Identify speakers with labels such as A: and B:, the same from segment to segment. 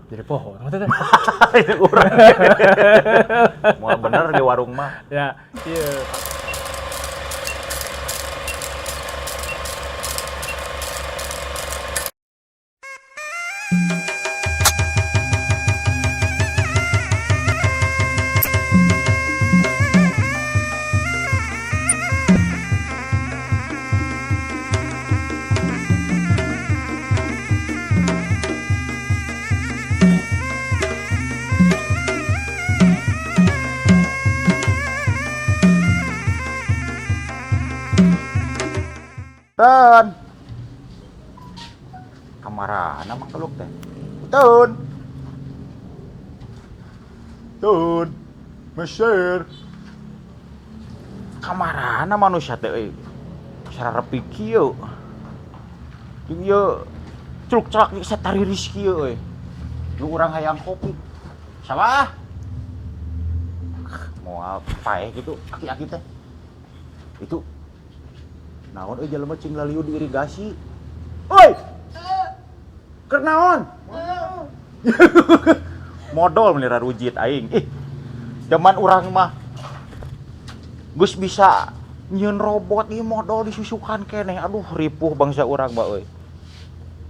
A: Jadi pohon maksudnya.
B: Itu urang. Moal bener di warung mah.
A: Ya, iya.
B: Ten. Kamarana mang teluk teh? Tun. Tun. Mesir. Kamarana manusia teh euy? Sararepi kieu. Jeung ieu celuk celak jeung satariris kieu euy. Nu urang hayang kopi. Salah. Moal paeh gitu aki-aki teh. Itu naon euy jelema cing lalieu di irigasi. Oi. Keur naon? Modol melira rujit aing. Ih. Zaman urang mah geus bisa nyieun robot ieu modol disusukan keneh. Aduh, ripuh bangsa urang mah euy.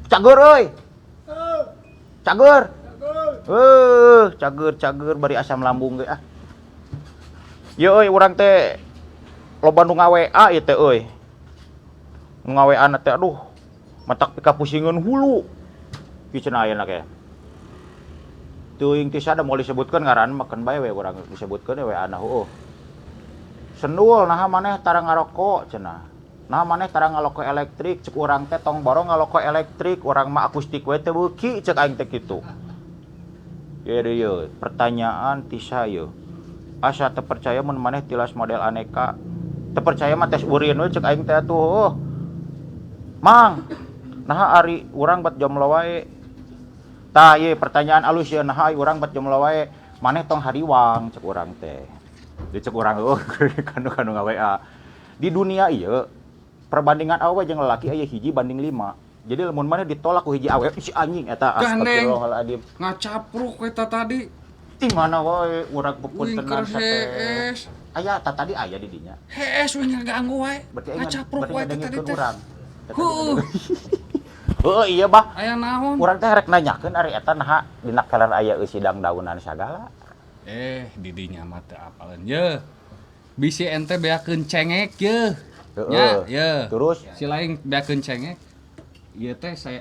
B: Cager euy. Cager. Cager cager bari asam lambung ge ah. Ye euy, urang teh loba nu nga-WA ieu teh euy. Nu nga-WA na teh aduh, matak pikapusingeun hulu. Kieu cenah ayeuna ke. Teuing teh sada moal disebutkeun ngaran mah, keun bae we urang disebutkeun we WA na heueuh. Sendul naha maneh tara ngaroko cenah. Naha maneh tara ngaloko elektrik, cek urang teh tong borong ngaloko elektrik, urang mah akustik we teu beuki cek aing teh kitu. Ye deui ye, pertanyaan ti saya. Asa teu percaya mun maneh tilas model aneka. Teu percaya mah tes urin we cek aing teh atuh heueuh. Mang, naha ari urang bat jomblo wae? Tah ieu pertanyaan alus ye, naha ari urang bat jomblo wae? Maneh tong hariwang cek urang teh. Di cek urang heueuh kanu nga-WA. Di dunia ieu perbandingan awewe jeung lalaki aya 1:5. Jadi lamun maneh ditolak ku hiji awewe, si anjing eta
C: Gandeng.
B: astagfirullahaladzim.
C: Ngacapruk eta tadi.
B: Ti mana wae urang pepuntenan
C: Wingker
B: sate.
C: hees.
B: Aya ta tadi aya di dinya.
C: Hees we ngaganggu wae.
B: Berarti aing
C: Ngacapruk
B: berarti
C: wae teh tadi
B: ngadengikeun
C: teh.
B: urang.
C: Heueuh.
B: Heueuh iya bah.
C: Aya naon?
B: Urang teh rek nanyakeun ari eta naha dina keler aya eusi dangdaunan sagala.
C: Di dinya mah teu apaleun ye. Bisi ente beakeun cengek ye.
B: Heeh.
C: Nya, ye.
B: Terus?
C: Si lain beakeun cengek. Ieu teh saya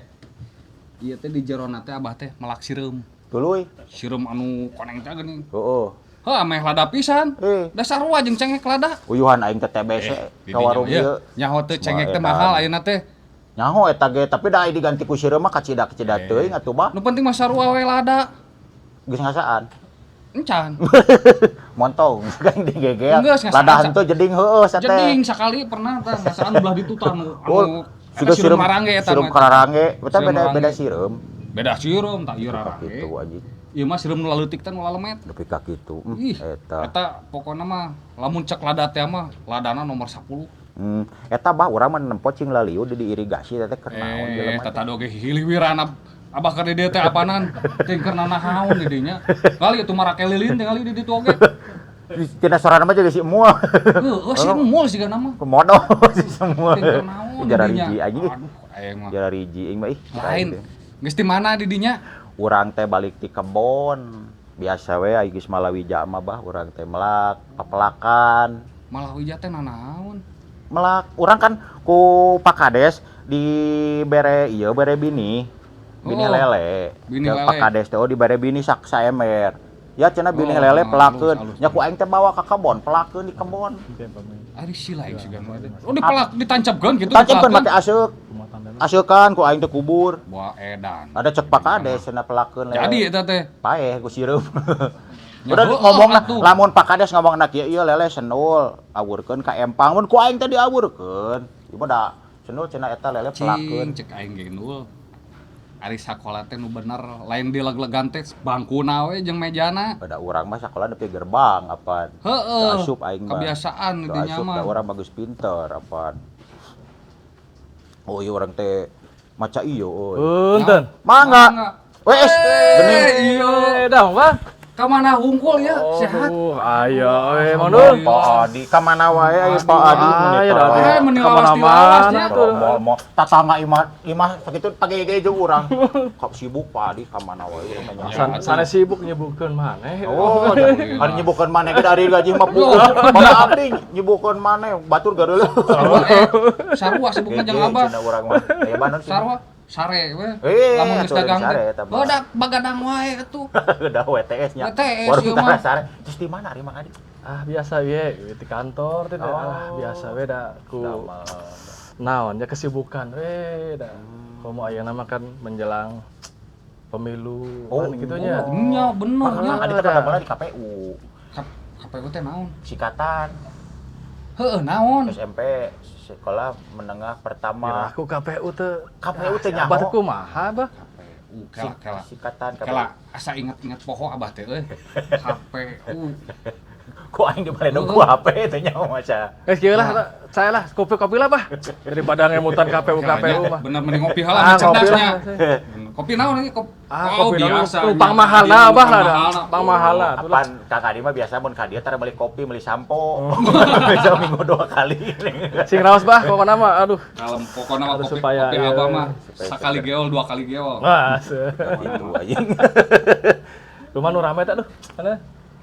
C: ieu teh di jerona teh abah teh melak sireum.
B: Tuluy.
C: Sireum anu koneng teh geuning.
B: Heeh.
C: Heuh, ameh lada pisan. Dasar sarua jeung cengek lada.
B: Uyuhan aing teh TBC
C: Di
B: ka warung
C: dinya mah,
B: ieu.
C: Nyaho teh cengek teh
B: Wah,
C: mahal
B: edan.
C: ayeuna teh.
B: Nyaho eta ge, tapi da diganti ku sireum mah kacida-kacida teuing atuh bah.
C: Nu penting mah sarua we lada.
B: Geus ngasaan.
C: Encan.
B: Montong kan digegel.
C: Geus ngasaan.
B: Lada henteu jeding heueuh sate.
C: Jeding sakali pernah tah ngasaan belah ditu tah anu
B: Oh,
C: anu
B: siga
C: eta sireum marange eta
B: sireum
C: mah.
B: kararange. Eta
C: Sireum
B: beda
C: marange.
B: beda sireum.
C: Beda sireum tah ieu rarange.
B: Kitu anjing.
C: Ieu mah sireum nu laleutik teh nu lalemet.
B: Nepi ka kitu.
C: Ih,
B: Eta.
C: eta pokona mah lamun cek lada teh mah ladana nomor 10.
B: Eta bah urang mah nempo cing lalieu di irigasi teh keur naon jelema
C: Eta
B: teh.
C: tadi oge hiliwirana abah keur di dieu teh apanan? Teh keur nanahaon di dinya. Kali itu marake lilin teh kali di ditu oge.
B: Tina sorana mah juga si emul.
C: Heueuh, si emul sigana mah.
B: Komodo si semua.
C: Teh keur naon di
B: Jara
C: dinya.
B: riji anjing.
C: Aduh, aing mah.
B: Jara riji aing mah ih.
C: Lain. Geus di mana di dinya?
B: Urang teh balik ti kebon. Biasa we ai geus malawija mah bah urang teh melak pepelakan.
C: Malawija teh nanaon?
B: Melak urang kan ku Pak Kades dibere ieu bere bini. Bini
C: Oh,
B: lele.
C: bini
B: Ya,
C: lele.
B: Pak Kades teh oh dibere bini sak saemer. Ya cenah bini
C: Oh,
B: lele
C: halus,
B: pelakeun.
C: halus.
B: Nya ku aing teh bawa ka kebon, pelakeun di kebon.
C: Ari si lain siga mah teh. Oh dipelak ditancapkeun gitu
B: Tancapkeun
C: dipelakeun.
B: make aseuk. Aseukan ku aing teh kubur.
C: Wah edan.
B: Ada cek Pak Kades cenah pelakeun lele.
C: Jadi eta teh.
B: Paeh ku sireum.
C: Ya,
B: Udah
C: heueuh,
B: ngomongna
C: atuh.
B: lamun Pak Kades ngomongna kieu ieu lele senul awurkeun ka empang mun ku aing teh diawurkeun. Ieu mah da senul cenah eta lele pelakeun.
C: Cing cek aing ge nul. Ari sakola teh nu bener lain dileg-legan teh bangkuna we jeung mejana.
B: Pada urang mah sakola nepi gerbang apaan.
C: Heeh.
B: Teu asup aing mah.
C: Kebiasaan
B: Teu
C: dinya
B: asup
C: mah.
B: da urang bagus pinter apaan. Oh iya urang teh maca ieu euy.
A: Punten.
B: Mangga. Wes, geuning.
C: Iya.
A: Dah, Bang.
C: Ka mana hungkul ya? Sehat.
A: Ayo, Mang Dul.
B: Pak Adi, ka mana wae aya Pak Adi mun
A: Aya,
B: eta
A: dah,
B: wae.
C: Eh, meni
A: Kemana-mana
C: lawas-tilawas nya.
A: tuh.
B: Moal moal tatangga imah imah sakitu pagi ge jeung urang. Kap sibuk Pak Adi ka mana wae urang nanya.
A: Sana sibuk nyebukeun maneh.
B: Oh, hari nyebukeun maneh ge dari gaji mah puguh. Pada abdi nyebukeun maneh batur gareuleuh.
C: Sarua sibukna jeung Abah.
B: Cenah urang mah. Aya banon sih.
C: Sarua sare we.
B: Eh,
C: Lamun geus
B: atuh
C: dagang
B: sare
C: teh.
B: eta mah.
C: Badak bagadang wae atuh.
B: Udah WTS nya.
C: WTS,
B: Warung
C: ieu
B: tara
C: mah.
B: sare. Terus di mana ari Mang Adi?
A: Ah, biasa we di kantor teh.
B: Oh.
A: Ah, biasa we da ku naon ya kesibukan we da. Komo ayeuna mah kan menjelang pemilu
B: Oh,
A: kan gitu nya.
C: Nya bener nya.
B: Mang Adi teh pada di KPU.
C: KPU teh naon?
B: Sikatan
C: Heueuh naon?
B: SMP sekolah menengah pertama.
A: Aku KPU teh.
B: KPU teh
A: Abah teh
B: nyaho.
A: kumaha, Bah?
C: KPU kela kela.
B: Sikatan KPU.
C: Kela asa inget-inget poho Abah teh euy. KPU.
B: Kok aing dibaledog ku HP teh nyaho maca.
A: Eh, kieu lah, saya lah kopi-kopi lah, Bah. Daripada ngemutan KPU KPU mah.
C: Bener mending ngopi heula
A: Ah,
C: mah
A: ngopi
C: cerdasnya.
A: lah.
C: Kopi naon ini kopi?
A: Ah, kopi naon?
C: biasa.
A: Tuh, pang mahal nah, Abah lah dah. Pang mahal lah. Itulah.
B: Apaan Kang Adi mah biasa mun ka dieu tara beli kopi, beli sampo. Bisa minggu dua kali.
A: Sing raos, Bah, pokokna mah aduh.
C: Kalem pokoknya mah
A: Harus
C: kopi,
A: supaya,
C: kopi
A: iya.
C: Abah mah sekali geol dua kali geol.
A: Wah, se.
B: Gitu anjing.
A: Rumah nu rame teh aduh. Mana?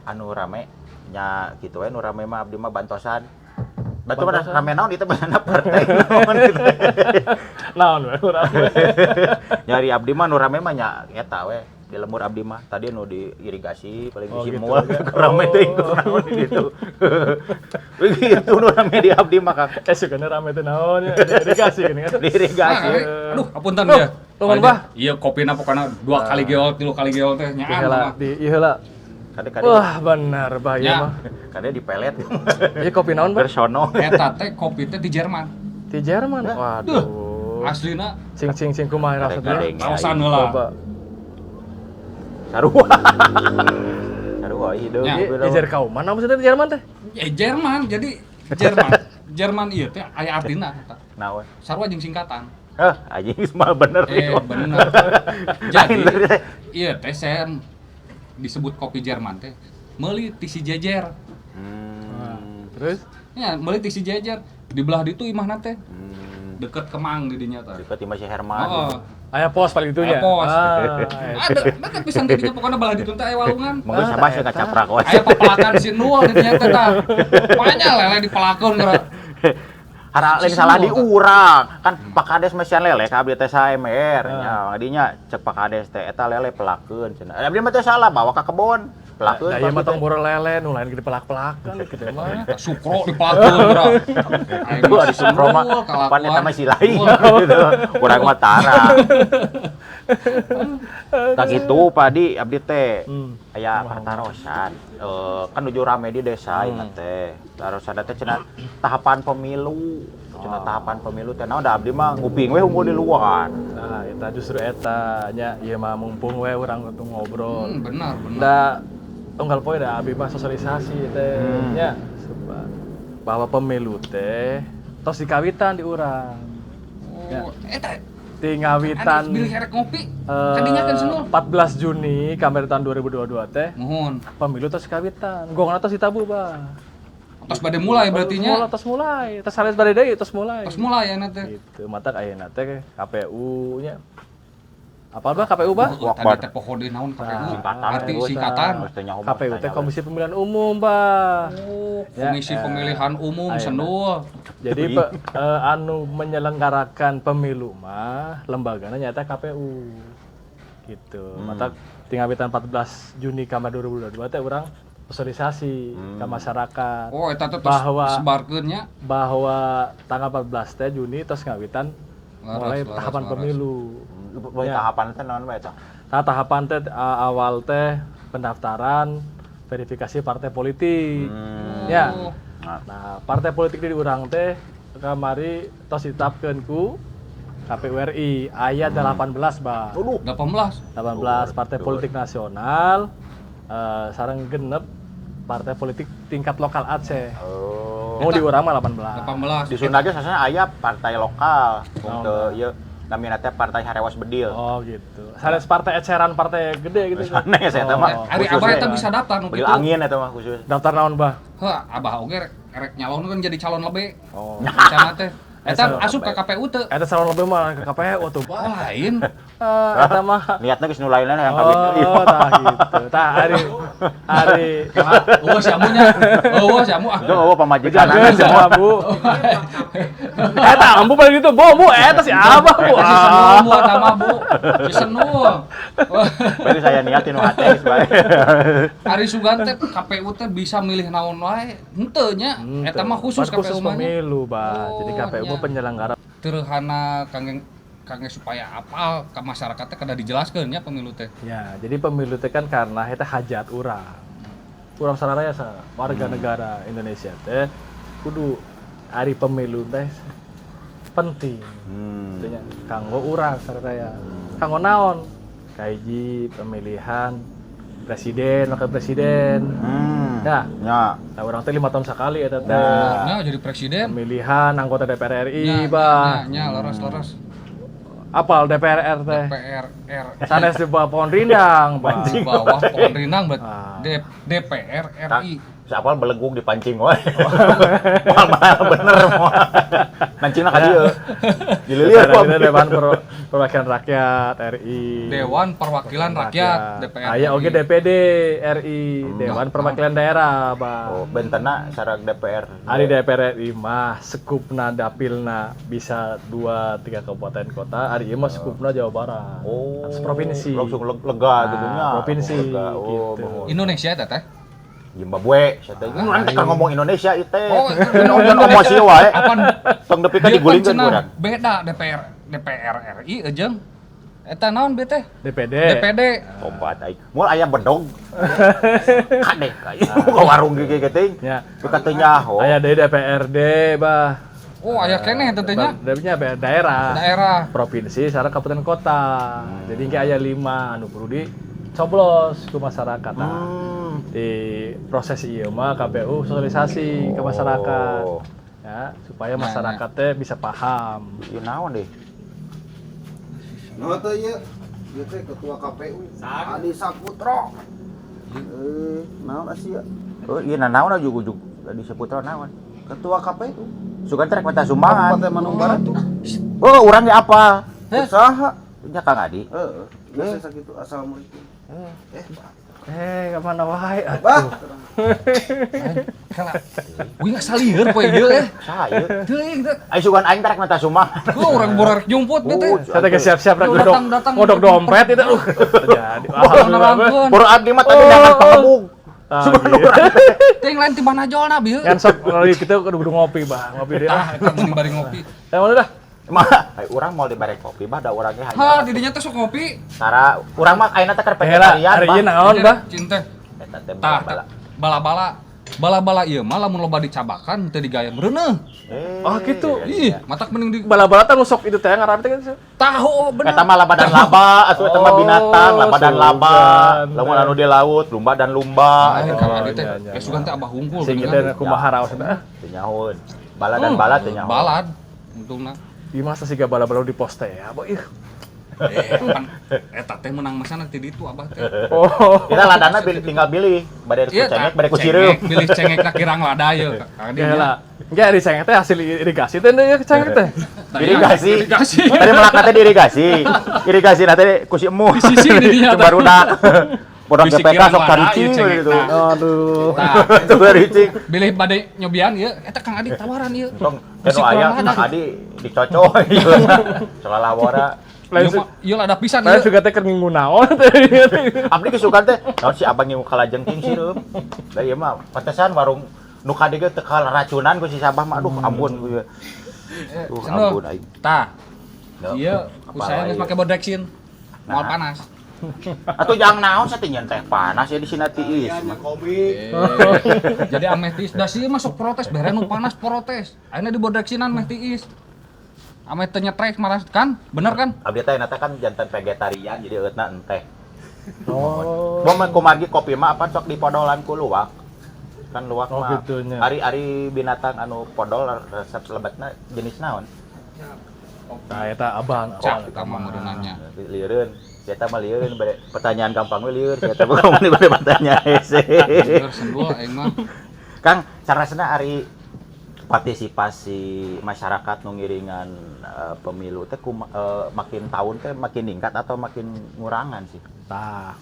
B: Anu rame nya kitu we nu rame mah abdi mah bantosan. Batu mah
A: Bantosan.
B: rame naon itu bahasana partai naon gitu.
A: Naon we nu rame.
B: Nyari abdi mah nu rame mah nya eta we di lemur abdi mah tadi nu di irigasi paling
A: Oh,
B: bisi
A: gitu.
B: moal rame teh naon di ditu. Begitu nu rame di abdi mah Kang.
A: Eh, sukanya rame teh naon ya. Dikasih gini kan.
B: Di irigasi.
C: Nah, aduh, apunten
A: Duh,
C: ya.
A: nuhun, Bah.
C: Iya, kopina pokoknya dua kali geol, tilu kali geol teh nyaan
A: Di heula,
C: mah.
A: di ieu heula.
B: Kade kade
A: Wah, benar bah ieu
C: Ya.
A: mah.
B: kade di pelet.
A: Ieu kopi naon, Bah?
B: Bersono.
C: Eta teh kopi teh di Jerman.
A: Di Jerman. Waduh.
C: Aslina
A: Cing cing cing kumaha rasana?
B: Kadeng-kadeng.
C: raosan heula.
A: Coba.
B: Sarua. Sarua hideung.
C: Ya.
A: Ieu jer kauman apa maksudnya di Jerman teh?
C: Eh Jerman, jadi Jerman. Jerman ieu teh aya artina eta.
B: Naon?
C: Sarua jeung singkatan.
B: Heh, anjing semua bener.
C: Eh, bener.
B: Lain
C: Jadi
B: dari-
C: ieu teh saya disebut kopi Jerman teh meuli ti si jejer.
A: Terus
C: Ya, meuli ti si jejer di belah ditu imahna teh. Deket Kemang di dinya teh.
B: Deket imah si Herman.
C: Heeh.
A: aya pos paling itunya.
C: Aya pos.
A: Ah,
C: Ada, deket pisan di dinya pokoknya belah ditu teh aya walungan.
B: Menggeus sama sih kacaprak wae.
C: Aya pepelakan si Nul di dinya teh tah. Pokoknya lele dipelakeun geura.
B: Hara lain salah di urang. Kan Pak Kades mesian lele ka abdi teh saemer. Nya adinya cek Pak Kades teh eta lele pelakeun cenah. Abdi mah teh salah bawa ka kebon. Pelakeun.
A: Da
B: Pak
A: ieu mah
B: Abdi
A: tong
B: teh.
A: boro lele nu lain gede pelak-pelakan gitu mah.
C: Sukro dipelakeun geura. Aing
B: Itu
C: mah
B: di
C: si
B: Sukro mah
C: Nul,
B: pan eta
C: kalakuan.
B: mah si lain gitu. Urang mah tara. Tak gitu Pak Adi abdi teh. Aya patarosan. Kan nuju rame di desa ieu teh. Tarosan teh cenah tahapan pemilu. Cenah tahapan pemilu teh naon da abdi mah nguping we unggul di luar.
A: Nah, eta justru eta nya ieu mah mumpung we urang tuh ngobrol.
C: Benar, benar.
A: Da unggal poe da abi mah sosialisasi teh nya supa- bahwa pemilu teh tos dikawitan di urang.
C: Oh, eta
A: Di ngawitan
C: anu bilih erek ngopi. Kadinya kan senul.
A: 14 Juni kamar tahun 2022 teh
C: Mohon.
A: pemilu tos kawitan. Gongna tos ditabuh, Bah.
C: Tos bade mulai berarti nya.
A: Tos mulai, tos sanes bade deui tos mulai.
C: Tos mulai ya teh.
A: Gitu, matak ayeuna teh KPU nya. Apa bah KPU bah?
C: Oh, tadi teh poho deui naon KPU.
B: Singkatan,
C: Arti
B: terus.
C: singkatan.
B: Terus teh nyaho mah
A: KPU teh
B: tanya
A: Komisi Pemilihan Umum, bah.
C: Oh,
A: Ya,
C: Komisi Pemilihan Umum Sendul.
A: Jadi anu menyelenggarakan pemilu mah lembagana nyata KPU. Gitu. Mata tinggal 14 Juni kamar 2022 teh urang sosialisasi ke masyarakat
C: Oh, eta teh tos
A: Bahwa-
C: sebarkeun nya.
A: bahwa tanggal 14 teh Juni tos ngawitan
C: Laras,
A: mulai
C: laras,
A: tahapan
C: laras.
A: pemilu.
B: Boleh tahapan teh naon bae eta?
A: Nah, tahapan teh awal teh pendaftaran, verifikasi partai politik. Ya.
C: Oh,
A: Nah, partai politik di urang teh kamari tos ditetapkeun ku KPU RI aya 18, Bah.
C: 18.
A: 18 partai politik nasional sareng genep partai politik tingkat lokal Aceh.
B: Oh.
A: Mau di urang mah 18.
C: 18.
B: Di Sunda ge sasana aya partai lokal. Untuk ieu Namina teh Partai Harewas Bedil.
A: Oh gitu. Sanes partai eceran, partai gede gitu.
B: Sanes eta mah.
C: Ari
B: Khusus
C: abah
B: we.
C: eta bisa daftar nu
B: Bedil
C: kitu.
B: Angin eta mah khusus.
A: Daftar naon, Bah?
C: Heuh, abah oge rek nyalon kan jadi calon lebe.
A: Oh.
C: Rencana teh. Eta asup ka KPU teu?
A: Eta calon lebe mah ke KPU tuh,
C: Oh,
A: Bah.
C: lain.
A: Eh, eta mah.
B: Niatna geus nu lain-lain yang kabeh.
A: Oh, tah gitu. Tah ari ari
C: Eueuh si amunya. Eueuh si amu ah.
B: Itu eueuh pamajikan.
A: Bejakeun sama Bu. Eta ambu paling gitu, Bu, Bu, eta si Abah, Bu.
C: Si Senul
A: Ah.
C: bu eta mah Bu. Si Senul.
B: Berarti saya niatin nu hate geus bae.
C: Ari Sugan teh KPU teh bisa milih naon wae. Henteu nya. Eta mah khusus
A: Pan khusus
C: KPU mah nya.
A: pemilu, Bah. Jadi
C: Oh,
A: KPU mah
C: nya.
A: penyelenggara.
C: Terhana kangge kangge supaya apal ka masyarakat teh kada dijelaskeun nya pemilu teh.
A: Ya, jadi pemilu teh kan karena eta hajat urang. Urang sararaya sa warga negara Indonesia teh kudu ari pemilu teh penting. Gitu nya. Kanggo urang sararaya. Kanggo naon? Kahiji pemilihan presiden, wakil presiden. Nah,
B: Ya.
A: nah urang teh 5 tahun sekali eta teh.
C: Nah, jadi presiden.
A: Pemilihan anggota DPR RI,
C: Nya,
A: Bah.
C: nya, nya, leres leres.
A: Apal DPR teh.
C: DPR R
A: Sanes di bawah pohon rindang, Bah.
C: di bawah pohon rindang berarti
A: Ah.
C: DPR RI.
B: Siapa belegug dipancing wae. Moal mahal bener moal. Mancingna ka dieu. Dililieur
A: DPR itu Dewan Perwakilan Rakyat RI.
C: Dewan Perwakilan Rakyat DPR.
A: Aya
C: RI.
A: oge DPD RI, Dewan Perwakilan Daerah, Bang.
B: Oh, bentena sareng DPR.
A: Ari DPR RI mah sekupna dapilna bisa 2 3 kabupaten kota, ari ieu mah sekupna Jawa Barat.
B: Oh,
A: Atas provinsi.
B: Langsung lega gitu nya.
A: Nah, provinsi,
B: Lega. Oh,
A: gitu.
B: mohon.
C: Indonesia teh teh.
B: Zimbabwe, saya teh. Urang teh keur ngomong Indonesia ieu teh.
C: Oh,
B: Ngomong emosi wae.
C: Apaan?
B: Tong nepi ka
C: Dia kan
B: digulingkeun
C: cenah
B: urang.
C: beda DPR DPR RI jeung eta naon be teh?
A: DPD.
C: DPD.
B: Tobat aing. Moal aya bedog. Kadek aing ka warung gege geuting.
A: Ya.
B: Teu teu nyaho.
A: Aya deui DPRD, Bah.
C: Oh, aya keneh teh nya.
A: DPR daerah.
C: Daerah.
A: Provinsi sareng kabupaten kota. Jadi engke aya 5 anu kudu dicoblos ku masyarakat. Nah, di proses ieu mah KPU sosialisasi ke masyarakat.
B: Oh.
A: Ya, supaya masyarakat teh bisa paham.
B: Ieu naon deh?
D: Nah, teh ieu. Ieu teh ketua KPU. Adi Saputra. Eh, naon asia?
B: Oh, ieu naon ujug-ujug Adi Saputra naon?
D: Ketua KPU.
B: Sugan teh rek minta sumbangan.
D: Kabupaten Bandung Barat.
B: Oh, urang ge apa?
D: Usaha.
B: Nya Kang Adi.
D: Heeh. Biasa sakitu assalamualaikum. Eh, Pak.
A: Eh, kemana wae
D: Bah.
A: atuh.
C: Kala. Wih nggak salieur poe ieu eh.
B: Saha ieu?
C: Teuing teh.
B: Ai sugan aing teh rek minta sumbangan.
C: Gua urang borarek jumput be teh.
B: Oh,
A: Saya teh siap-siap rek
C: Tuh,
A: godok,
C: datang-datang.
A: godok dompet itu. Terjadi. Alhamdulillah.
C: Nerangkeun.
B: Baru abdi mah tadi jangan pengebug.
A: Ah,
B: Sugan
A: gitu.
B: urang teh.
C: Teuing lain ti banajolna bieu.
A: Kan sok melalui kita kudu kudu ngopi, Bang. Ngopi deh.
C: Tah, eta mending bari ngopi.
A: Eh, mana dah?
B: Mah, ai urang mau dibere kopi bah da urang ge
C: Ha,
B: hayang.
C: di dinya teh sok ngopi.
B: Tara, urang mah ayeuna teh keur
A: Eh lah,
B: vegetarian,
A: hari
B: Bah.
A: ieu naon, Bah?
C: Cinta.
B: Eta teh
C: Tah,
B: bala.
C: bala-bala. Bala-bala ieu mah lamun loba dicabakan teu digayem reuneuh.
B: Eh,
A: Oh, gitu.
C: Ih, matak mending di
A: Bala-bala teh nusok itu teh ngaran teh kan.
C: tahu bener.
B: Eta mah laba dan laba, atuh eta mah binatang, laba dan laba.
A: sugan.
B: Lamun anu di laut, lumba dan lumba.
C: Lain
B: Eta
C: Kang Adi teh.
A: iya, iya,
C: Ya sugan teh abah hungkul
A: Sing
C: geuningan.
A: kita kumaha raos teh.
B: Teu nyahoeun. Bala dan bala teu nyaho.
C: Balad untungna.
A: Di masa siga bala-bala di pos teh ya, Bah. Ih.
C: Eh, pan eta teh menang masana ti ditu abah teh.
A: Oh.
B: Kita ladana bilih, tinggal bilih, bade ku
C: Iya,
B: cengek,
C: tah,
B: bade ku sireum.
C: cengek, Bilih cengek na kirang lada ye. Kang Adi.
A: Ya lah. Enggak di cengek teh hasil irigasi teh ya cengek teh.
C: Tah, iya,
B: Irigasi.
C: Irigasi.
B: Tadi melak teh diirigasi. Irigasi nanti ku si emu.
C: Di sisi di dinya teh.
B: Barudak. Bodak
C: Bisi
B: GPK
C: kirang
B: sok
C: lada,
B: caricing
C: ieu cengek
B: gitu.
C: tah.
A: Aduh.
C: Tah,
B: Sok caricing.
C: bilih bade nyobian ieu eta Kang Adi tawaran ieu.
B: Tong
C: Bisi
B: kanu aya
C: kurang lada.
B: Kang Adi dicocoy. Salalawara.
A: Lain
C: Ieu mah ieu lada pisan
A: Lain
C: ieu.
A: juga teh keur ngingu naon teh.
B: Abdi geus sugan teh, naon si abang ngingu kalajengking sireum. Da ieu mah pantesan warung nu kade ge teu karacunan ku si Sabah mah aduh ampun ku. Duh
C: Senduh.
B: ampun aing.
C: Tah.
B: Duh,
C: Ieu ku
B: apa
C: saya geus
B: wae.
C: make bodreksin. Moal
B: Nah.
C: panas.
B: Atuh jangan naon satinyan teh panas ya di sini tiis.
D: Komik.
C: Jadi ameh tiis da sih masuk protes bere nu panas protes. Ayeuna dibodreksinan meh tiis. Ameh teu nyetrek maras kan? Bener kan?
B: Abdi teh nata kan jantan vegetarian jadi eutna enteh.
A: Oh.
B: Bo mah kumargi kopi mah apa sok dipodolan ku luwak. Kan luwak
A: Oh,
B: mah
A: gitunya.
B: ari-ari binatang anu podol resep lebetna jenis naon?
A: Tah eta abang.
C: Cak eta mah meureunannya.
B: Lieureun, si eta mah lieureun bade pertanyaan gampang we lieur, si eta mah ngomong bade pertanyaan hese.
C: Lieur sendul aing mah.
B: Kang, carasna ari partisipasi masyarakat nu ngiringan pemilu teh makin tahun teh makin ningkat atau makin ngurangan sih?
A: Tah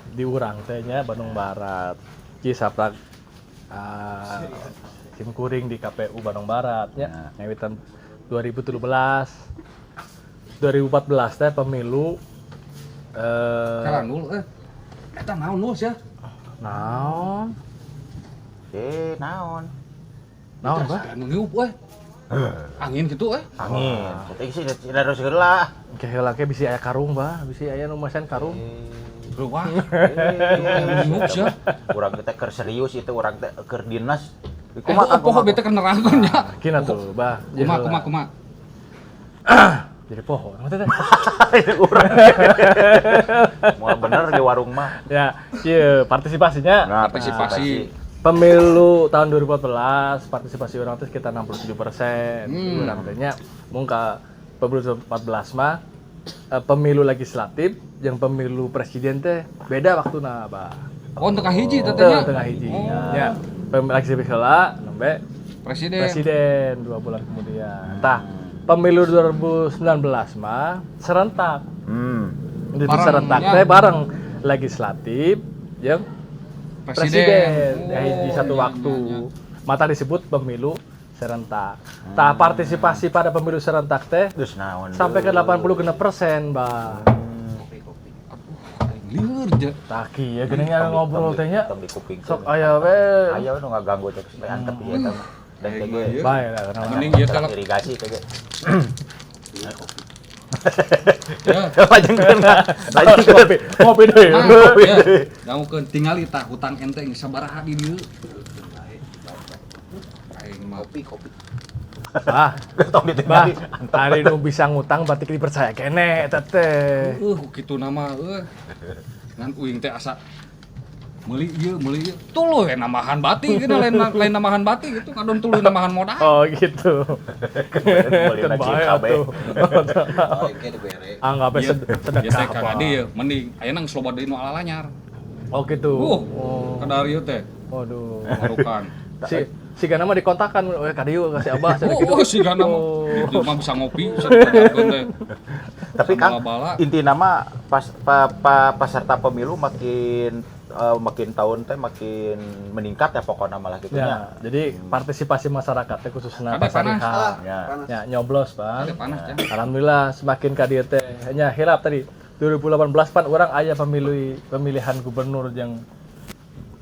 A: di urang teh nya Bandung Barat. Ki saprak sim kuring di KPU Bandung Barat nya
B: Nah.
A: ngawitan 2017 2014 teh pemilu
C: Karan dulu eh. Eta naon lu sia?
A: Naon?
B: Eh, naon?
A: Naon, Bah?
C: Anu niup euy. Angin gitu eh.
B: Angin. Teh sih harus heula.
A: Ke heula ke bisi aya karung, Bah. Bisi aya nu mesen karung.
C: Wah. Niup sia.
B: Urang teh keur serius itu, urang teh keur dinas.
C: Eh,
B: Kumaha
C: poho bete keur nerangkeun nya.
A: Kina tuh, Bah.
C: Kumaha kumaha kumaha.
A: Jadi poho. Maksudnya teh.
B: Urang. Moal bener di warung mah.
A: Ya, ieu partisipasinya.
B: Nah,
C: Partisipasi.
A: Pemilu tahun 2014 partisipasi orang itu sekitar 67%. Urang teh nya mung ka pemilu 2014 mah pemilu legislatif yang pemilu presiden teh beda waktuna, Bah.
C: Oh, tengah hiji teh
A: Teu
C: nya.
A: tengah hiji.
C: Oh.
A: Ya, pemilu legislatif heula nembe
C: Presiden.
A: presiden 2 bulan kemudian. Tah, pemilu 2019 mah serentak. Jadi
C: Bareng,
A: serentak
C: ya.
A: teh bareng legislatif yang presiden,
C: Oh,
A: di satu
C: iya,
A: waktu.
C: iya, iya.
A: Mata disebut pemilu serentak. Tah, partisipasi pada pemilu serentak teh
B: Terus naon?
A: sampai ke 86%, Bah.
C: Aduh, aing lieur je.
A: Tah kieu geuning ngobrol teh nya.
B: Tong di kuping.
A: Sok aya we.
B: Aya nu ngaganggu teh supaya antep ieu eta mah. Dan teh ge.
A: Bae lah kenapa.
C: Mending ieu teh
B: Irigasi teh ge.
C: Ya.
B: Lajengkeun. Lajengkeun.
A: Ngopi, ngopi deui.
C: Mang, ya. Dangukeun tingali tah hutang ente geus sabaraha di dieu. Aing mah
D: Kopi, kopi.
A: Bah,
B: Tong
A: bah,
B: ditinggali.
A: ari nu bisa ngutang berarti dipercaya kene eta teh.
C: Kitu nama euy. Ngan uing teh asa meuli ieu, meuli ieu. Tuluy we nambahan bati gitu, lain lain nambahan bati gitu, ngadon tuluy nambahan modal.
A: Oh gitu.
B: Meuli
A: Kan
B: na
A: bae
B: CKB.
A: atuh.
D: Oh, ke dibere.
A: Anggap
C: Ieu
A: sedekah
C: teh Kang
A: apa.
C: Adi ye, mending ayeuna geus loba deui nu alalanyar.
A: Oh gitu. Oh.
C: Kadarieu teh
A: Waduh.
C: marukan.
A: Si si Gana mah dikontakan, we ka dieu ka si Abah cenah gitu.
C: Oh, si Gana mah
A: Oh.
C: di mah bisa ngopi, bisa dikontakeun teh.
B: Tapi Kang,
C: Bala-bala.
B: inti nama pas pa, pa, peserta pemilu makin makin tahun teh makin meningkat ya pokoknya malah gitu
A: Ya,
B: nya.
A: jadi partisipasi masyarakat teh khususnya
C: Kade panas.
A: pasarihan.
B: Ya.
D: Panas.
A: Ya, nyoblos, Bang.
C: Kade panas ya.
A: Alhamdulillah semakin ka dieu teh nya hilap tadi 2018 pan urang aya pemilihan gubernur yang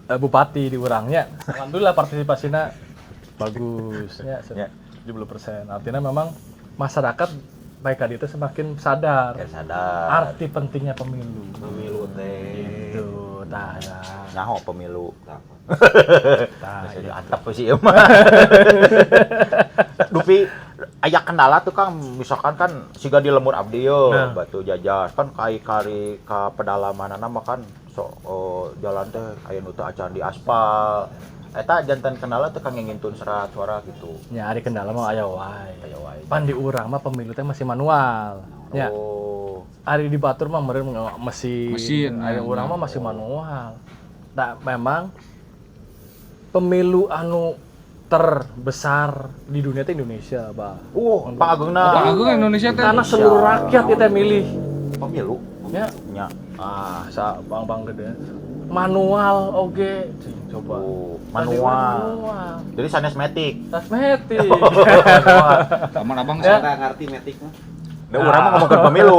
A: bupati di urangnya. Alhamdulillah partisipasinya bagus nya
B: Ya.
A: 70%. Artinya memang masyarakat baik ka dieu teh semakin sadar
B: Ya sadar.
A: arti pentingnya pemilu.
B: Pemilu teh.
A: Gitu, tah ya.
B: Naho pemilu.
A: Tah,
B: Jadi
A: gitu.
B: antep sih ieu mah. Dupi aya kendala tuh Kang, misalkan kan siga di lembur abdi yo,
A: Nah.
B: Batu Jajar kan kai kari ka pedalamanana mah kan so jalan teh aya nu teu acan di aspal. Eta jantan kendala teh Kang ngintun serat suara gitu.
A: Ya, ari kendala mah aya wae.
B: Aya wae.
A: Pan di urang mah pemilu teh masih manual. Ya,
B: Oh.
A: ari di batur mah meureun mesin.
C: Mesin,
A: Ari
C: ya,
A: urang
C: ya.
A: mah masih manual. Nah, memang pemilu anu terbesar di dunia teh Indonesia, Bah.
B: Pak Agengna.
C: Pak Agung Indonesia teh.
A: Karena seluruh rakyat kita milih.
B: Pemilu.
A: Ya.
B: Nya.
A: Ah, sa bang-bang gede. Manual oge, Cing, coba.
B: Oh,
A: Tadi
B: manual.
A: Manual.
B: Jadi sanes metik.
A: Tasmetik.
B: Manual.
C: Aman abang
A: Ya.
D: Saya ngerti metik mah.
B: Da urang mah ngomongkeun pemilu,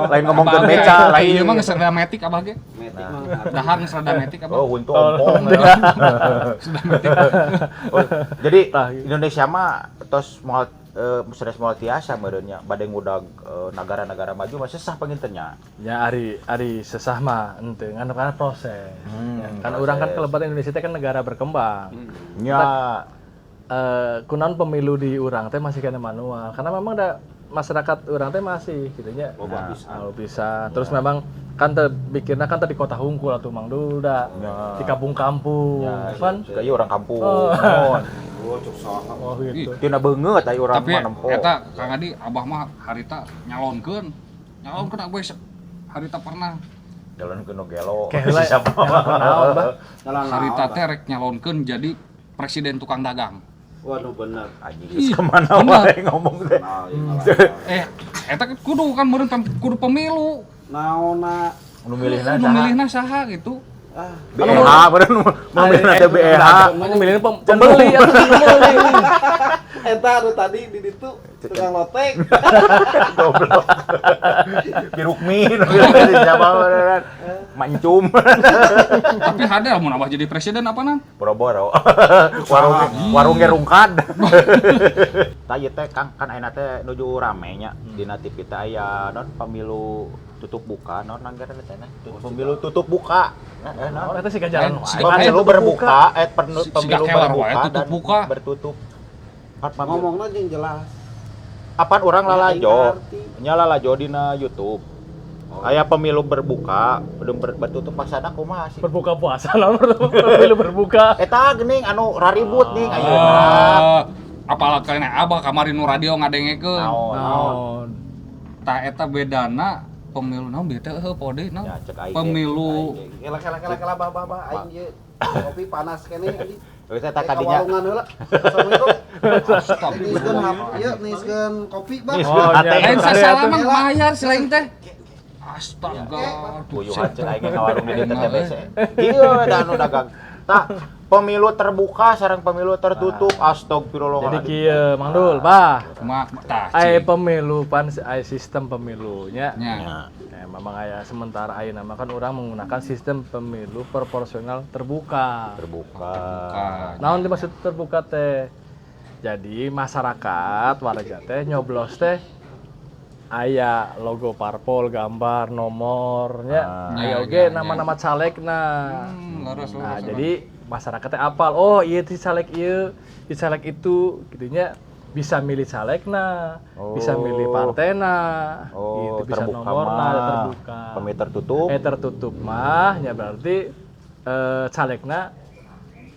B: lain ngomongkeun
C: Abah ge,
B: beca, lain.
C: Ieu mah geus rada metik abah ge.
D: Metik mah ngerti.
C: Dahar geus rada metik abah.
B: Oh, untuk ompong.
C: Sudah metik.
B: Oh, jadi
A: Tah, gitu.
B: Indonesia mah tos moal sanes moal tiasa meureun nya bade ngudag negara-negara maju mah sesah panginten nya.
A: Ya ari ari sesah mah ente ngan karena proses. Ya, kan
B: proses.
A: orang kan kelebatan Indonesia teh kan negara berkembang.
B: Nya.
A: Kunaon pemilu di urang teh masih kena manual karena memang da masyarakat urang teh masih gitu nya.
D: Loba pisan.
A: Kalau bisa. Terus memang kan teh pikirna kan tadi kota hungkul atuh Mang Dul da
B: Ya.
A: di kampung-kampung.
B: Ya,
A: Pan
B: suka ieu orang kampung.
A: Oh.
B: Mohon.
D: Oh, cuk saha.
A: Oh gitu.
B: Tina beungeut aya urang
C: Tapi
B: mah nempo.
C: eta Kang Adi, abah mah harita nyalonkeun. Nyalonkeun abah harita pernah.
B: Jalan ke nu gelo.
A: Kela,
B: Siapa?
A: naon, Bah?
D: Nyala
C: Harita teh rek nyalonkeun jadi presiden tukang dagang.
D: Waduh bener.
B: Anjing
C: Ih,
B: geus kemana
C: bener.
B: wae ngomong teh.
D: Nah, iya,
C: Eta kudu kan meureun kudu pemilu.
D: Naonna
B: Nu milihna
C: Nu
B: saha?
C: milihna saha gitu.
D: ah
B: BEH meureun nu milihna teh BEH.
A: Mau milih pembeli atau pembeli.
D: Eta anu tadi di ditu tukang lotek.
B: Goblok. Pirukmi nu milihna siapa meureun. Mancum.
C: Tapi hade lamun abah jadi presiden apa nan?
B: Boro-boro. Warung warung ge rungkad. Tah ieu teh Kang, kan ayeuna teh nuju rame nya dina TV teh aya non pemilu tutup buka non anggaran teh nah. Pemilu tutup buka. Nah,
A: Naon
B: non.
A: eta sih jalan wae.
B: Pemilu berbuka,
C: Siga
B: pemilu
C: kelar wae,
B: berbuka
C: tutup
B: dan
C: buka.
B: bertutup. Pan pemilu.
D: Ngomongna jeung jelas.
B: Apaan orang
D: Ya,
B: lalajo?
D: aing ngarti.
B: Nya lalajo dina YouTube. Aya pemilu berbuka, belum bertutup pasana kumaha sih?
A: Berbuka puasa naon pemilu berbuka.
B: Eta geuning anu raribut ning ayeuna.
C: Ah, apalah kena abah kamari nu radio ngadengekeun.
B: Naon?
A: Naon?
C: Tah eta bedana pemilu naon beda heuh pode naon.
B: Ya, cek aing ge.
C: Pemilu
B: Aing ge.
D: Kela kela kela kela bah bah bah aing ieu kopi panas keneh anjing.
B: Geus eta
D: Ka
B: kadinya.
D: walungan heula. Assalamualaikum.
C: Astagfirullah.
D: Niskeun ieu niskeun kopi bah.
B: Niskeun
A: Oh,
B: hate.
A: nya.
C: Lain
A: Ada
C: sasalaman
D: atuh.
C: bayar si lain teh. Astaga.
B: Puyuhan cek aing ge ka warung di dieu teh TBC. Ieu da anu dagang. Tah, pemilu terbuka sareng pemilu tertutup. Astagfirullah.
A: Jadi kieu Mang Dul, bah.
C: Mak tah.
A: Aya pemilu pan aya sistem pemilunya.
C: Nya.
B: Ya.
A: Memang aya sementara ayeuna mah kan orang menggunakan sistem pemilu proporsional terbuka.
B: Terbuka.
C: Terbuka.
A: Naon dimaksud terbuka teh? Jadi masyarakat warga teh nyoblos teh aya logo parpol, gambar, nomornya,
B: Ah.
A: aya
C: Ya,
A: oge
C: ya, ya.
A: nama-nama calegna.
C: Leres,
A: Nah,
C: leres,
A: jadi masyarakat teh apal, oh iya di caleg ieu, di caleg itu, gitunya bisa milih calegna, bisa milih
B: Oh.
A: partena,
B: Oh,
A: gitu, bisa
B: terbuka
A: nomorna,
B: mah.
A: terbuka.
B: Pemilu tertutup.
A: Tertutup mah, ya berarti calegna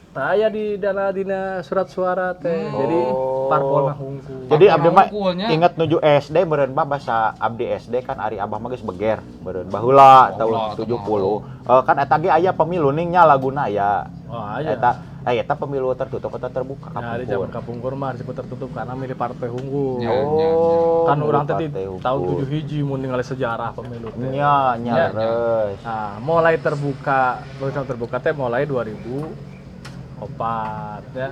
A: teu aya di dana dina surat suara teh. Jadi
B: Oh.
A: parpolna hungkul.
B: Jadi abdi mah
C: Hungkulnya.
B: inget nuju SD meureun bah basa abdi SD kan ari abah mah geus beger meureun baheula tahun
C: Baheula,
B: 70. Kan eta ge aya pemilu ning nya laguna aya.
A: Oh, aya.
B: Eta eta pemilu tertutup atau terbuka
A: Nah, di zaman kapungkur mah disebut tertutup karena milih partai hungkul.
C: Ya.
B: Oh,
A: Kan
B: milih
A: urang teh di
B: partai
A: tahun
B: hungkul.
A: 7 hiji mun ningali sejarah pemilu teh.
B: Nya, nya
A: Nya.
B: leres.
A: Nah, mulai terbuka, program terbuka teh mulai 2004 ya.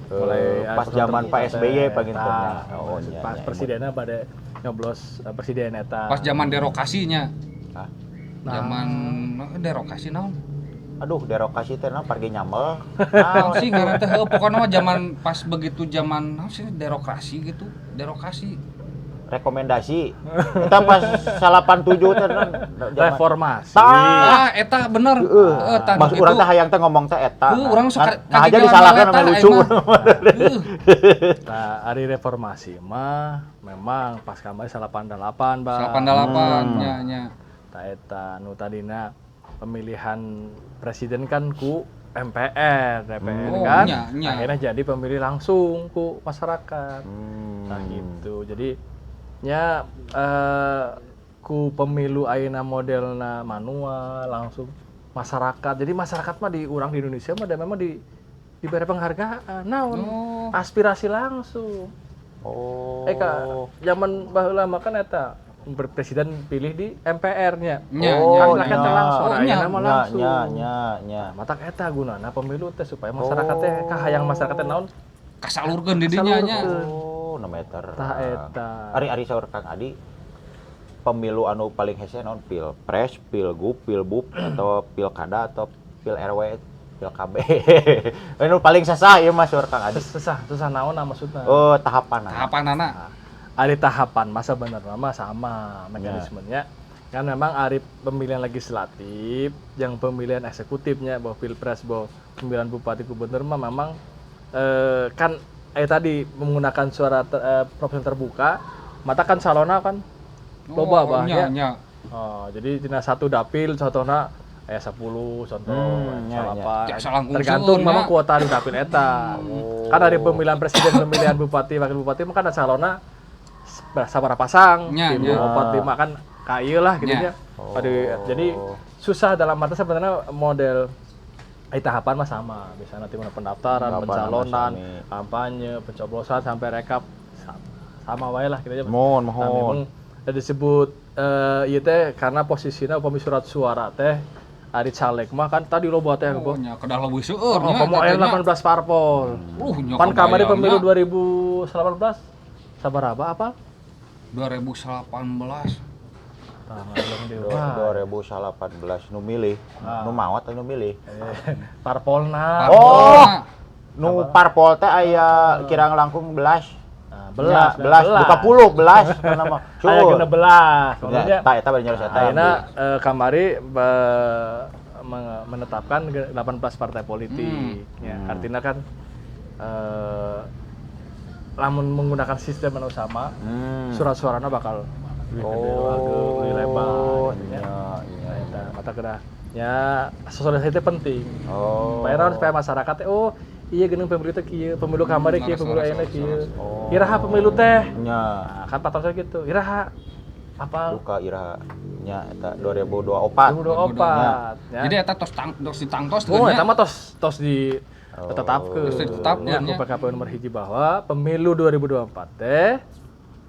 A: Mulai
B: Pas
A: program
B: zaman
A: terbuka
B: Pak SBY
A: teh.
B: panginten
A: Tah,
B: nya. Oh, nya,
A: pas
B: nya,
A: presidennya pada nyoblos presiden eta.
C: Pas zaman derokasinya.
B: Hah?
A: Nah.
C: Zaman derokasi naon?
B: Aduh, derokasi teh naon parge nyamel.
C: Naon sih ngaran teh heuh pokona mah zaman pas begitu zaman naon sih derokrasi gitu. Derokasi.
B: Rekomendasi. Eta pas 87 teh naon zaman-
A: Reformasi.
B: Tah.
C: Ah, eta bener.
B: Heeh.
C: Heeh, tah
B: Mas
C: gitu.
B: urang teh hayang teh ngomong teh eta.
C: Heuh, urang sok
B: Nah, aja disalahkan sama lucu.
C: Heuh.
A: Nah, hari reformasi mah memang pas kamari 88, Bang.
C: 88 nya nya.
A: Tah eta nu tadina pemilihan presiden kan ku MPR, DPR
C: Oh,
A: kan.
C: nya, nya.
A: Akhirnya jadi pemilih langsung ku masyarakat. Nah gitu. Jadi nya ku pemilu ayeuna modelna manual langsung masyarakat. Jadi masyarakat mah di urang di Indonesia mah da memang di diberi penghargaan. Naon?
C: Oh.
A: Aspirasi langsung.
B: Oh.
A: Ka zaman baheula mah kan eta presiden pilih di MPR-nya.
C: Nya,
B: Oh,
C: nya,
A: Kan rakyat
B: nya.
A: teh langsung,
C: Oh, nya.
A: ayeuna mah
B: Nya,
A: langsung.
B: nya, nya, nya.
A: Nah, matak eta gunana pemilu teh supaya masyarakat teh kahayang masyarakat teh naon?
C: Kasalurkeun di dinya nya.
A: Kasalurkeun.
B: Oh, 6 meter.
A: Tah eta.
B: Ari ari saur Kang Adi pemilu anu paling hese naon pilpres, pilgub, pilbub atau pilkada atau pil RW, pil KB. Anu paling sesah ieu mah saur Kang Adi.
A: Susah, susah naon maksudna.
B: Oh, tahapan.
C: Tahapanana.
A: Ari tahapan masa bener mah sama mekanismenya. Kan memang ari pemilihan legislatif, yang pemilihan eksekutifnya bahwa pilpres, bahwa pemilihan bupati gubernur mah memang kan tadi menggunakan suara proporsional terbuka, mata kan calona kan loba
C: Oh,
A: bah
C: nya,
A: ya.
C: nya.
A: Oh, jadi tina satu dapil contohna Aya 10 contoh,
B: Nya, nya.
A: 8.
C: Tiasa langkung
A: Tergantung
C: seueur,
A: memang
C: nya.
A: Kuota di dapil eta. Kan dari pemilihan presiden, pemilihan bupati, wakil bupati mah kan ada calonna sabaraha pasang,
C: Nya,
A: 3,
C: nya.
A: 4, 5 kan ka ieu lah gitu
C: Nya.
A: nya. Jadi susah dalam arti sebenarnya model tahapan mah sama, misalnya nanti mana pendaftaran,
B: Tahapan
A: pencalonan,
B: sama sami.
A: Kampanye, pencoblosan sampai rekap sama, sama wae lah gitu aja.
B: Mohon,
A: Nah,
B: mohon.
A: memang disebut ieu teh karena posisinya upami surat suara teh ari caleg mah kan tadi loba teh
C: Oh, nya kedah leuwih seueur
A: Oh,
C: nya.
A: komo
C: Eta
A: aya
C: teh nya.
A: 18 parpol.
C: Nya
A: Pan kamari
C: kebayang
A: pemilu
C: nya.
A: 2018 sabaraha apa?
C: 2018.
A: Tah, belum dewa.
B: 2018 nu milih, nu maot atau nu milih?
A: Parpolna.
B: Oh.
C: Parpolna.
B: Nu parpol teh aya kirang langkung belas.
A: Nah,
B: Belas,
A: belas,
B: belas, buka puluh, belas, nama.
A: Aya 16. Maksudnya
B: Eta eta bari nyerus eta.
A: ayeuna kamari menetapkan 18 partai politik. Ya, artinya kan lamun menggunakan sistem anu sama, surat suarana bakal lebih gede, lebih lebar
B: Oh,
A: gitu ya.
B: iya, iya.
A: Nah, eta mata kedah ya sosialisasi itu penting.
B: Oh.
A: Supaya naon, supaya masyarakat teh oh iya geuning pemilu teh kieu, pemilu kamari kieu,
C: Laras,
A: pemilu
C: laras,
A: ayeuna
C: laras,
A: kieu.
C: laras.
B: Oh.
A: Iraha pemilu teh.
B: Nya,
A: Nah, kan patosnya gitu. Iraha apa?
B: duka iraha nya eta 2024.
A: 2024 ya.
C: Jadi eta tos tang tos ditangtos
A: Oh,
C: nya.
A: eta mah tos tos di tetapkeun.
C: Tos ditetapkeun,
A: Ya,
C: nya.
A: ku PKPU nomor 1 bahwa pemilu 2024 teh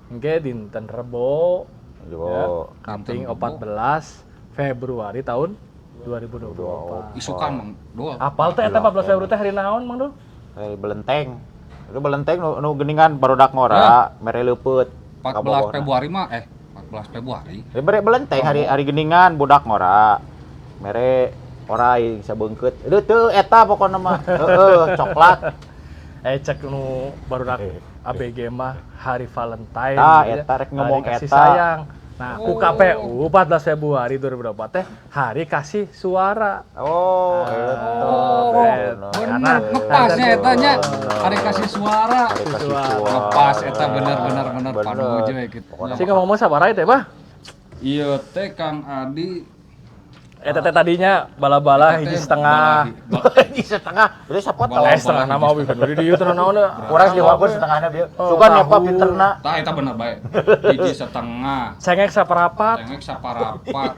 A: engke dinten Rebo
B: Yo.
A: ya, kaping 14 Februari tahun 2024.
C: Isukan Mang Dul.
A: Apal teh eta 14 Februari teh hari naon, Mang Dul?
B: Hari belenteng. Itu belenteng nu geuningan barudak ngora, mere leupeut.
C: 14 Februari mah 14 Februari.
B: Ya, mere belenteng hari hari geningan budak ngora. Mere orai sabeungkeut. Aduh teu eta pokona mah. Heeh, coklat.
A: Cek nu barudak ABG mah hari Valentine
B: Tah,
A: gitu ya.
B: eta rek ngomong
A: Hari kasih
B: eta.
A: sayang. Nah, ku KPU 14 Februari 2024 teh hari kasih suara.
B: Oh, eta.
C: Oh,
B: Bener.
C: bener ngepasnya eta nya. Hari kasih suara.
B: Hari kasih suara.
C: Ngepas eta bener bener bener
B: Bener.
C: padu we gitu.
A: Sih ngomong sabaraha teh, Bah?
C: Ieu teh Kang Adi
A: Eta teh tadinya bala-bala hiji setengah.
B: Hiji setengah, berarti sapotong.
C: Bala-
A: Setengah nama obi bener di dieu teh naon
B: Kurang diwagur setengahna bieu. Sugan ya Pak pinterna.
C: Tah eta bener bae. Hiji setengah.
A: Cengek saparapat.
C: Cengek saparapat.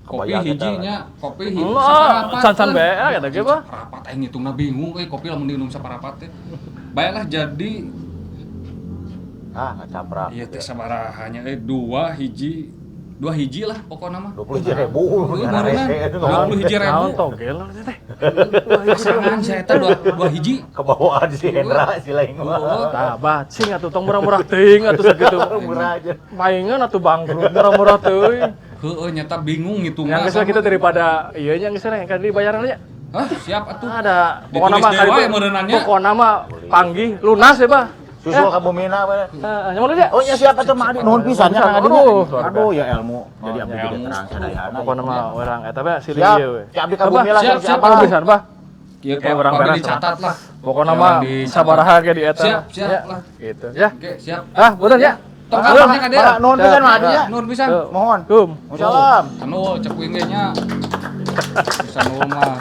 C: Kopi
B: Kebayang eta.
C: hijinya, kopi hiji
A: Oh,
C: saparapat.
A: can-can bae eta ge, Bah.
C: Saparapat aing ngitungna bingung euy kopi lamun diinum saparapat teh. Baiklah jadi
B: Ah, ngacaprak.
C: ieu teh sabaraha nya 2 hiji 2 hiji lah pokokna mah.
B: 21.000.
C: Beneran. 21.000.
A: Naon togel teh?
C: Pasangan saya teh 2 hiji.
B: Kebawaan si Hendra si lain mah.
C: Oh,
A: Tah, bah, cing atuh tong murah-murah teuing atuh sakitu.
B: Murah aja.
A: Paingan atuh bangkrut murah-murah teuing.
C: Heeh nyata bingung ngitungna.
A: Yang geus kita daripada ieu nya geus yang kali dibayaran nya.
C: Hah, siap atuh.
A: Ada.
C: Ditulis
A: Pokokna mah
C: deui
A: kali
C: wae
A: itu-
C: meureunannya.
A: Pokokna mah panggih lunas ya, Bah.
B: Susul ka Bumina we.
A: Heeh, nyaman aja.
B: Oh ya siap atuh mah Adi nuhun pisan nya Kang Adi.
A: Aduh, luar
B: Aduh ya ilmu. Jadi abdi
C: ilmu.
B: jadi terang sadayana.
A: Pokokna mah orang eta mah silih
B: Siap.
A: ieu we.
B: Siap abdi ka bumi lah
C: Siap,
B: siap.
C: siap.
A: Nuhun pisan, Bah.
C: Kieu
A: Eh, urang
C: kami
A: beres,
C: dicatat lah.
A: Pokokna mah
C: Dicatat.
A: sabaraha ge di eta.
C: Siap, siap
A: Ya,
C: lah.
A: Gitu. Ya.
C: Oke, siap.
A: Ah, punten ya.
C: Tong kapannya ka dia.
B: Nuhun pisan mah Adi ya.
C: Nuhun pisan.
B: Mohon.
A: Kum.
B: Salam.
C: Sanul cek uing ge nya. Bisa nuhun mah.